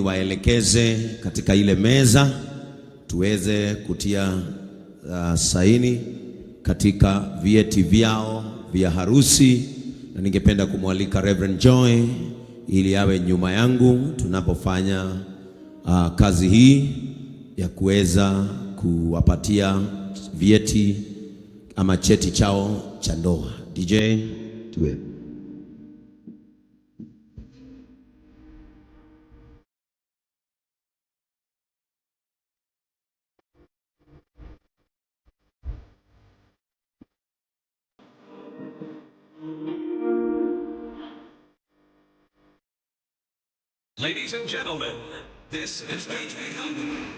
Waelekeze katika ile meza tuweze kutia saini katika vyeti vyao vya harusi, na ningependa kumwalika Reverend Joy ili awe nyuma yangu tunapofanya kazi hii ya kuweza kuwapatia vyeti ama cheti chao cha ndoa. DJ tuwe. Ladies and gentlemen, this is DJ Hunt.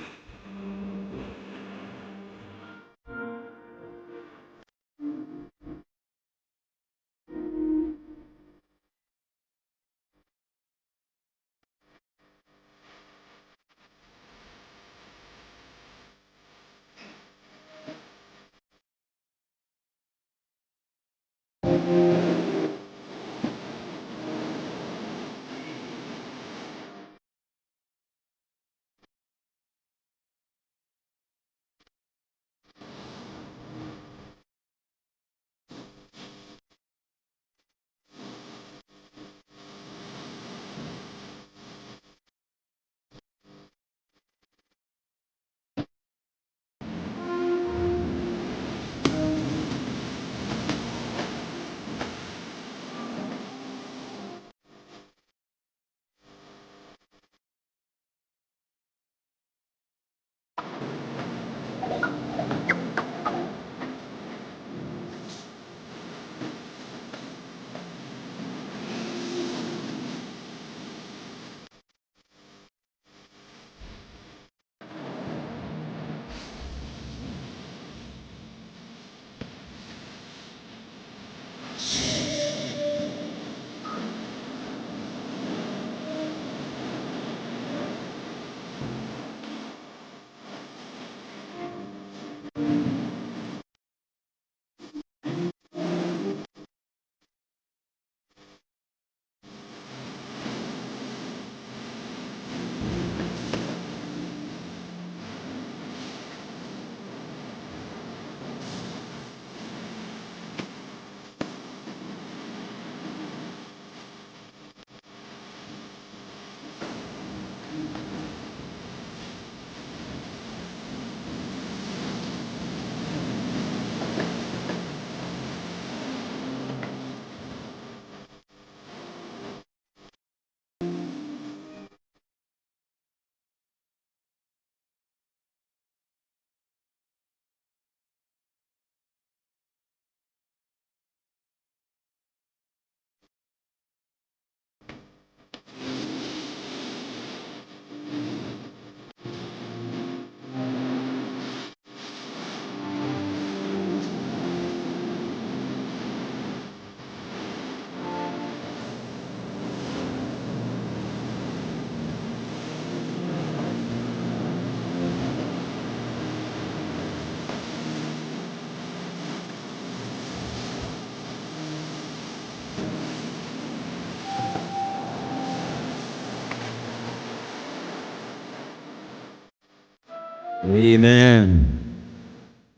Amen.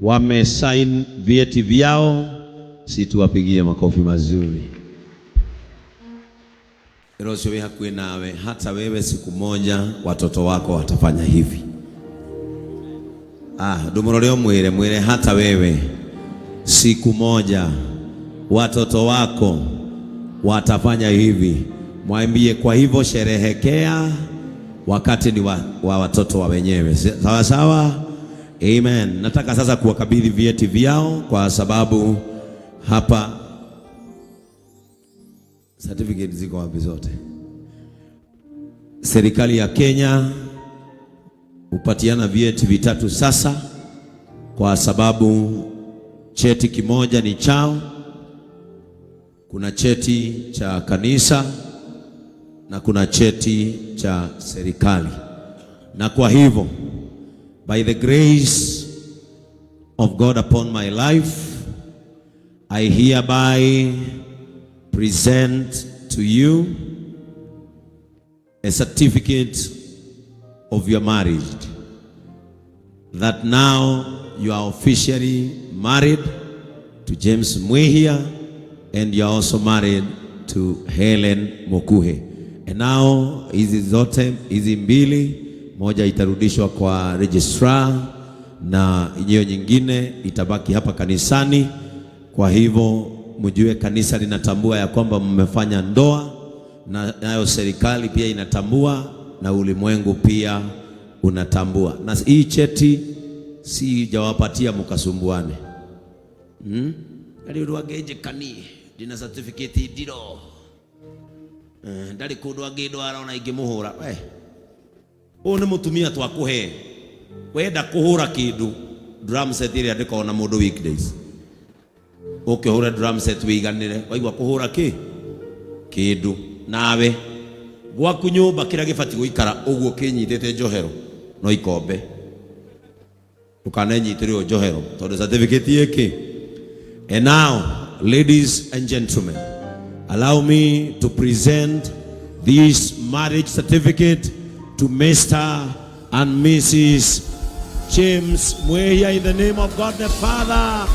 Wamesign vyeti vyao, si tuwapigie makofi mazuri. Roho wewe hakuwe nawe, hata wewe siku moja watoto wako watafanya hivi. Ah, ndumurore mwire mwire, hata wewe siku moja watoto wako watafanya hivi. Mwambie, kwa hivyo sherehekea, wakati ni wa watoto wa wenyewe. Sawa sawa? Amen. Nataka sasa kuwakabidhi vyeti vyao kwa sababu hapa certificate ziko wapi zote? Serikali ya Kenya hupatiana vyeti vitatu sasa, kwa sababu cheti kimoja ni chao, kuna cheti cha kanisa na kuna cheti cha serikali. Na kwa hivyo, by the grace of God upon my life, I hereby present to you a certificate of your marriage, that now you are officially married to James Mwihia and you are also married to Helen Mukuhi. And now hizi zote hizi mbili, moja itarudishwa kwa registrar na hiyo nyingine itabaki hapa kanisani. Kwa hivyo mjue kanisa linatambua ya kwamba mmefanya ndoa, na nayo serikali pia inatambua na ulimwengu pia unatambua. Na hii cheti sijawapatia mukasumbuane. Ndarĩ ũndũ angĩnjĩka ndina certificate ndiro. Ndarĩ kũndũ angĩndwara ona ingĩmũhũra. We ũyũ nĩ mũtumia twakũhe, wenda kũhũra kĩndũ, drum set ĩrĩa ndĩkoragwo na mũndũ weekdays, ũkĩhũre drum set wĩiganĩre, waigua kũhũra kĩ kĩndũ nawe gwaku nyũmba kĩrĩa gĩbatiĩ gũikara ũguo kĩnyitĩte njohero no ikombe, ndũkanenyitĩre ũyũ njohero tondũ certificate ĩkĩ. And now, ladies and gentlemen, allow me to present this marriage certificate to Mr. and Mrs. James Mwihia in the name of God the Father,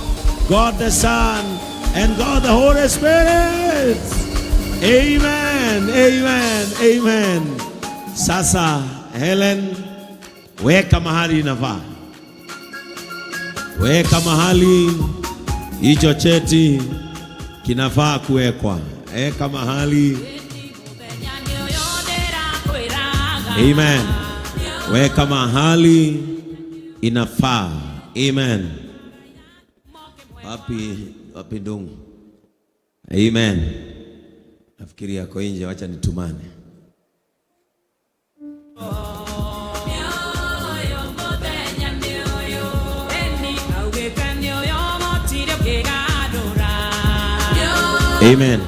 God the Son, and God the Holy Spirit. Amen, amen, amen. Sasa Helen, weka mahali inafaa, weka mahali hicho cheti kinafaa kuwekwa, weka mahali. Amen. Weka mahali inafaa. Amen. Wapi wapi ndungu? Amen. Nafikiri yako nje, wacha nitumane. Amen.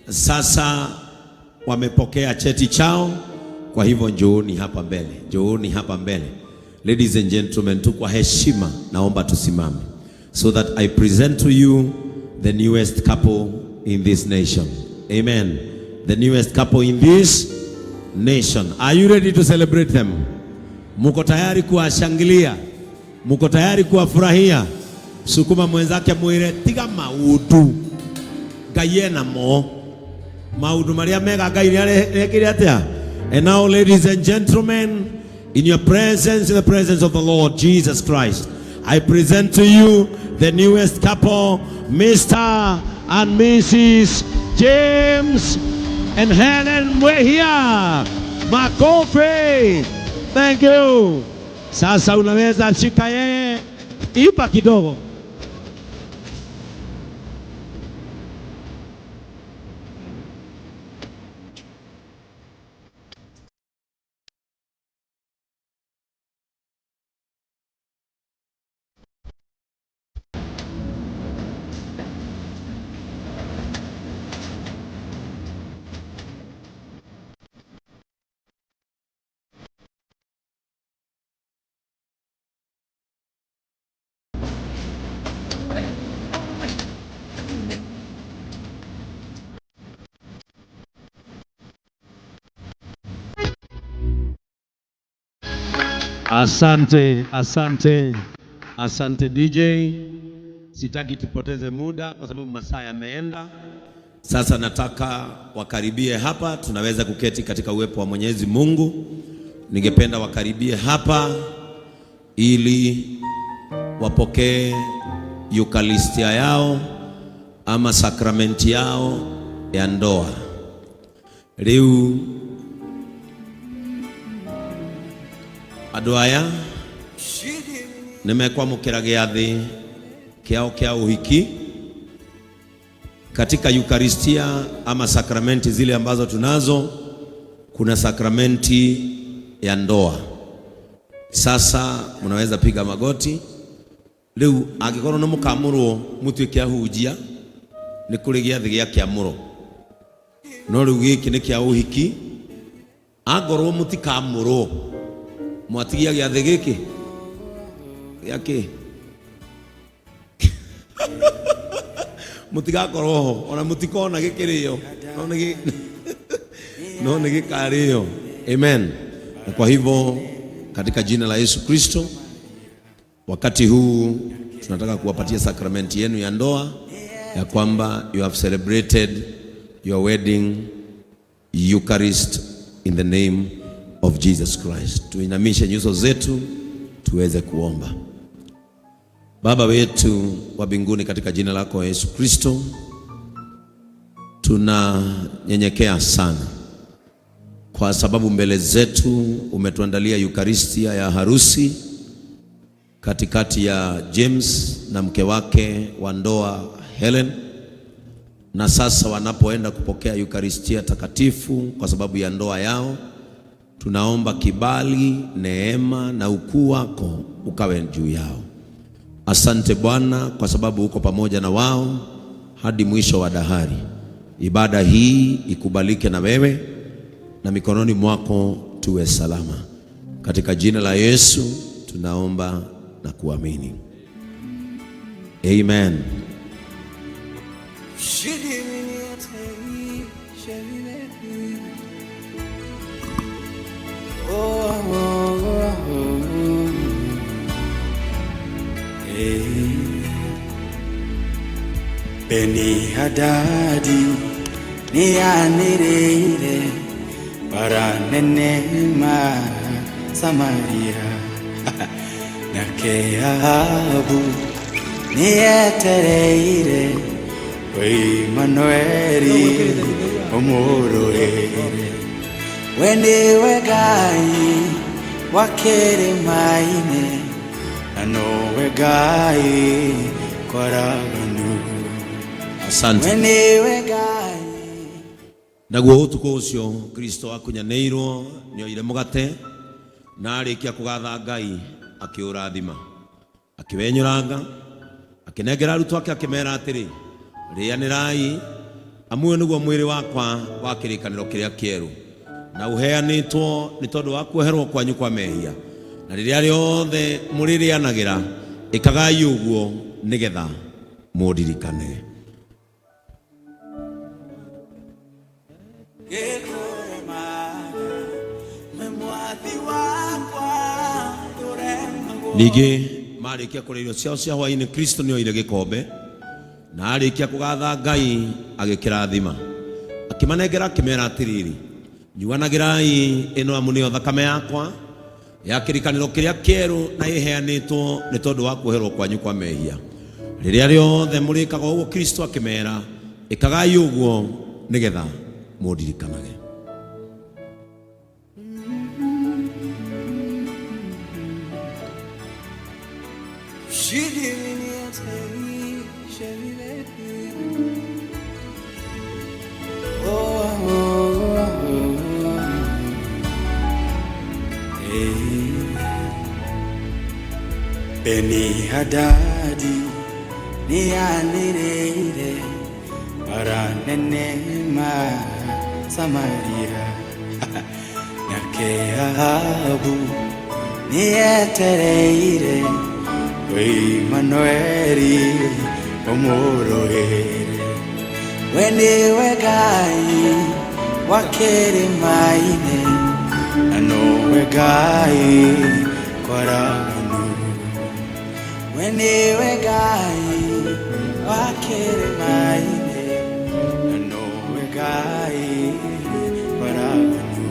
Sasa wamepokea cheti chao, kwa hivyo njooni hapa mbele, njooni hapa mbele. Ladies and gentlemen, tu kwa heshima naomba tusimame so that I present to you the newest couple in this nation. Amen. The newest couple in this nation. Are you ready to celebrate them? Muko tayari kuwashangilia? Muko tayari kuwafurahia? Sukuma mwenzake mwire tiga maundu Ngai ena mo maundu maria mega Ngai nĩarekire atia. And now, ladies and gentlemen, in your presence, in the presence of the Lord Jesus Christ, I present to you the newest couple, Mr. and Mrs. James and Helen Mwihia. Makofi. Thank you. Sasa unaweza shika yeye, ipa kidogo. Asante, asante, asante DJ. Sitaki tupoteze muda kwa sababu masaa yameenda. Sasa nataka wakaribie hapa, tunaweza kuketi katika uwepo wa Mwenyezi Mungu. Ningependa wakaribie hapa ili wapokee Eucharistia yao ama sakramenti yao ya ndoa. Riu andu aya nimekwamukira giathi kiao kia uhiki katika Eucharistia ama sakramenti zile ambazo tunazo. Kuna sakramenti ya ndoa. Sasa mnaweza piga magoti riu angikorwo ni mukamurwo mutuike ahunjia ni kuri giathi gia kiamuro, no riu giki ni kia uhiki. Angorwo mutikamurwo mwatigia giathi giki gia ki mutigakorwo ho ona mutikona gikirio, no ni gikarĩo. Amen. Na kwa hivyo katika jina la Yesu Kristo, wakati huu tunataka kuwapatia sakramenti yenu ya ndoa, ya kwamba you have celebrated your wedding Eucharist in the name of Jesus Christ. Tuinamishe nyuso zetu tuweze kuomba. Baba wetu wa mbinguni, katika jina lako Yesu Kristo, tunanyenyekea sana kwa sababu mbele zetu umetuandalia Eucharistia ya harusi katikati ya James na mke wake wa ndoa Helen, na sasa wanapoenda kupokea Eucharistia takatifu kwa sababu ya ndoa yao, tunaomba kibali, neema na ukuu wako ukawe juu yao. Asante Bwana kwa sababu uko pamoja na wao hadi mwisho wa dahari. Ibada hii ikubalike na wewe na mikononi mwako tuwe salama. Katika jina la Yesu tunaomba na kuamini. Amen. Beni Hadadi nianĩrĩire bara nene ma Samaria, nake Ahabu nĩetereire Imanueli ũmũrũĩre. We nĩwe Ngai wa kĩrĩma-inĩ na nowe Ngai kwaraganu. Asante. We nĩwe Ngai. Naguo ũtukũ ũcio Kristo akunyanĩirwo nĩoire mũgate na arĩkia kũgatha Ngai akĩũrathima, akĩwenyũranga, akĩnengera arutwo ake akĩmera atĩrĩ, rĩanĩrai, amu ũyũ nĩguo mwĩrĩ wakwa wa kĩrĩkanĩro kĩrĩa kĩerũ, na ũheanĩtwo nĩ tondũ wa kuoherwo kwanyu kwa mehia. Na rĩrĩa rĩothe mũrĩrĩanagĩra, ĩkagai ũguo nĩgetha mũndirikane. Ningĩ marĩkia kũrĩa irio ciao cia hwaĩ-inĩ, Kristo nĩoire gĩkombe na arĩkia kũgatha Ngai agĩkĩrathima, akĩmanengera akĩmera atĩrĩrĩ, nyuanagĩrai ĩno amu nĩyo thakame yakwa ya kĩrĩkanĩro kĩrĩa kĩerũ na ĩheanĩtwo nĩ tondũ wa kuoherwo kwanyu kwa mehia. Rĩrĩa rĩothe mũrĩkaga ũguo, Kristo akĩmera, ĩkagai ũguo nĩgetha mũndirikanage. Beni Hadadi nĩanĩrĩire bara nene ma Samaria, nake Ahabu nĩetereire Imanueli ũmũrũĩre. We nĩwe Ngai wa kĩrĩma-inĩ na nowe Ngai kwaraganu. We nĩwe Ngai wa kĩrĩma-inĩ na nowe Ngai kwaraganu.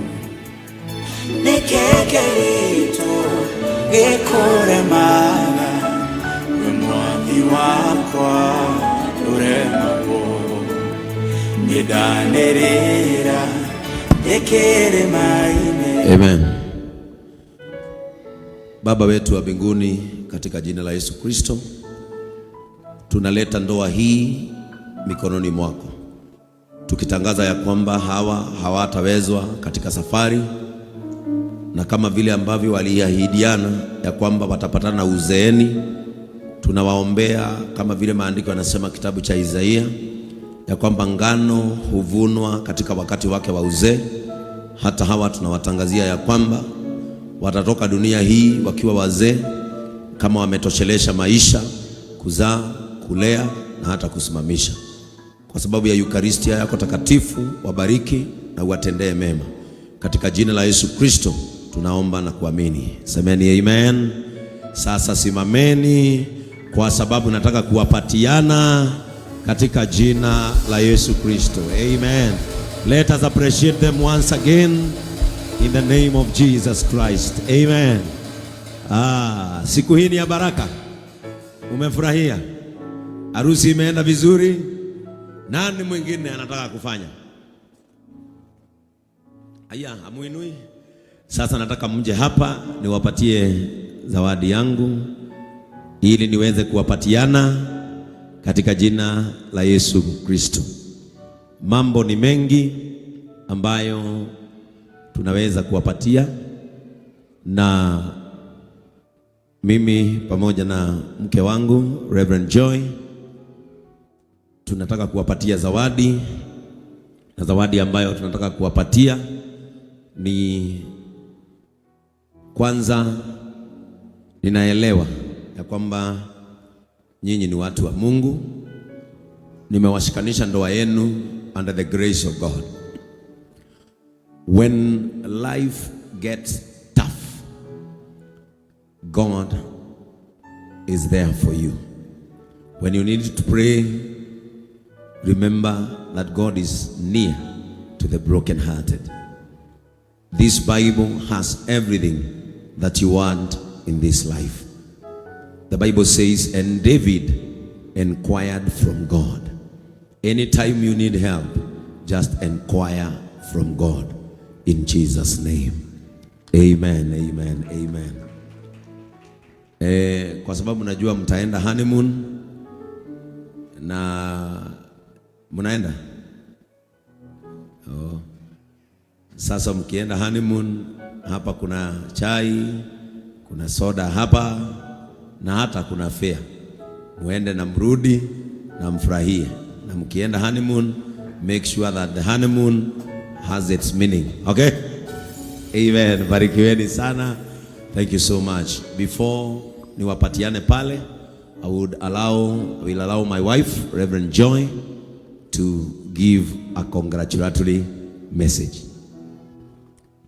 Nĩkĩ kĩritũ gĩkũremaga we mwathi wakwa ndũremagwo? Nĩndanĩrĩra ndĩ kĩrĩma-inĩ. Amen. Baba wetu wa mbinguni, katika jina la Yesu Kristo, tunaleta ndoa hii mikononi mwako, tukitangaza ya kwamba hawa hawatawezwa katika safari, na kama vile ambavyo waliahidiana ya kwamba watapatana uzeeni, tunawaombea kama vile maandiko yanasema kitabu cha Isaia ya kwamba ngano huvunwa katika wakati wake wa uzee. Hata hawa tunawatangazia ya kwamba watatoka dunia hii wakiwa wazee, kama wametoshelesha maisha, kuzaa, kulea na hata kusimamisha. Kwa sababu ya Eucharistia yako takatifu, wabariki na uwatendee mema. Katika jina la Yesu Kristo Tunaomba na kuamini, semeni amen. Sasa simameni, kwa sababu nataka kuwapatiana katika jina la Yesu Kristo. Amen. Let us appreciate them once again in the name of Jesus Christ. Amen. Ah, siku hii ni ya baraka. Umefurahia? Harusi imeenda vizuri? Nani mwingine anataka kufanya? Aya, hamuinui? Sasa nataka mje hapa niwapatie zawadi yangu ili niweze kuwapatiana katika jina la Yesu Kristo. Mambo ni mengi ambayo tunaweza kuwapatia, na mimi pamoja na mke wangu Reverend Joy tunataka kuwapatia zawadi, na zawadi ambayo tunataka kuwapatia ni kwanza, ninaelewa ya kwamba nyinyi ni watu wa Mungu. Nimewashikanisha ndoa yenu under the grace of God. When life gets tough, God is there for you. When you need to pray, remember that God is near to the brokenhearted. This Bible has everything that you want in this life. The Bible says, and David inquired from God. Anytime you need help, just inquire from God in Jesus' name. Amen, amen, amen. Kwa sababu najua mtaenda honeymoon na mnaenda, oh. Sasa mkienda honeymoon, hapa kuna chai, kuna soda hapa na hata kuna fare. Muende na mrudi na mfurahie, na mkienda honeymoon, make sure that the honeymoon has its meaning. Okay? Amen. Barikiweni sana. Thank you so much. Before niwapatiane pale, I would allow will allow my wife, Reverend Joy, to give a congratulatory message.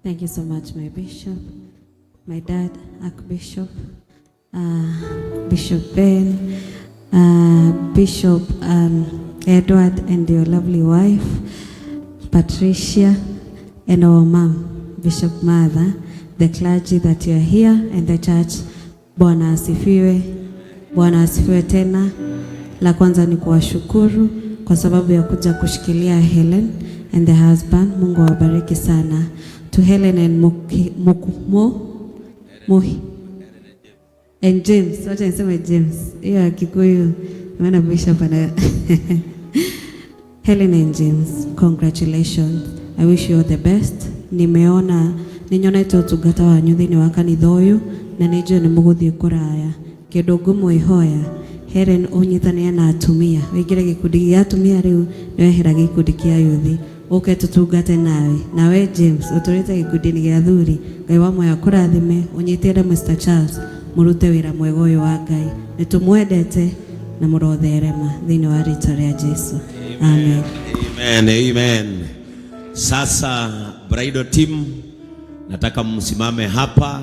Thank you so much, my bishop, my dad, Archbishop, Bishop Ben, Bishop Edward, and your lovely wife, Patricia, and our mom, Bishop Mother, the clergy that you are here, and the church. Bwana asifiwe. Bwana asifiwe tena. La kwanza ni kuwashukuru kwa sababu ya kuja kushikilia Helen and the husband. Mungu awabariki sana. To Helen and Muki, Muku, Mo, Mohi and James. Wacha niseme James. Hiyo ya Kikuyu maana bishop ana Helen and James, congratulations. I wish you all the best. Nimeona ninyonete ũtungata wanyu thĩinĩ wa kanitha ũyũ na nĩ njũĩ nĩ mũgũthiĩ kũraya. Kĩndũ ngũmwĩhoya, Helen, ũnyitanĩre na atumia, ũingĩre gĩkundi gĩa atumia rĩu nĩwehera gĩkundi kĩa yuthi, ũke tũtungate nawe. Nawe James, ũtũrĩte gĩkundi-inĩ gĩa athuri, Ngai wa muoyo akũrathime, ũnyitĩre Mr. Charles, mũrute wĩra mwega ũyũ wa Ngai. Nĩ tũmwendete na mũrotherema thĩinĩ wa rĩtwa rĩa Jesu. Amen. Amen, amen. Sasa bridal team, nataka msimame hapa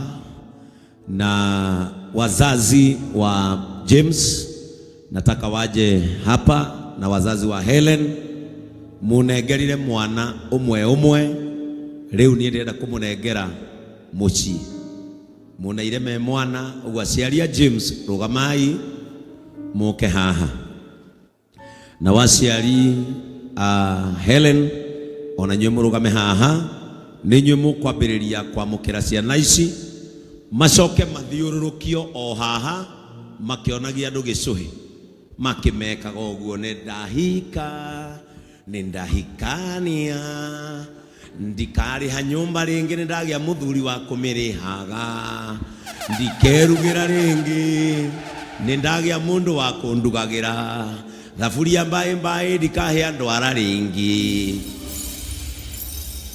na wazazi wa James nataka waje hapa na wazazi wa Helen, munengerire mwana umwe umwe. Riu nie ndĩrenda kũmũnengera mũciĩ, mũneire me mwana ũguo. Aciari a James, rũgamai mũke haha, na waciari a Helen ona inyuĩ mũrũgame haha. Nĩ inyuĩ mũkwambĩrĩria kwamũkĩra ciana ici, macoke mathiũrũrũkio o haha makĩonagia andũ gĩcũhĩ, makĩmekaga ũguo, nĩ ndahika, nĩ ndahikania, ndikarĩha nyũmba rĩngĩ, nĩ ndagĩa mũthuri wa kũmĩrĩhaga, ndikerugĩra rĩngĩ, nĩ ndagĩa mũndũ wa kũndugagĩra, thaburia mbaĩ mbaĩ ndikahĩa ndwara rĩngĩ.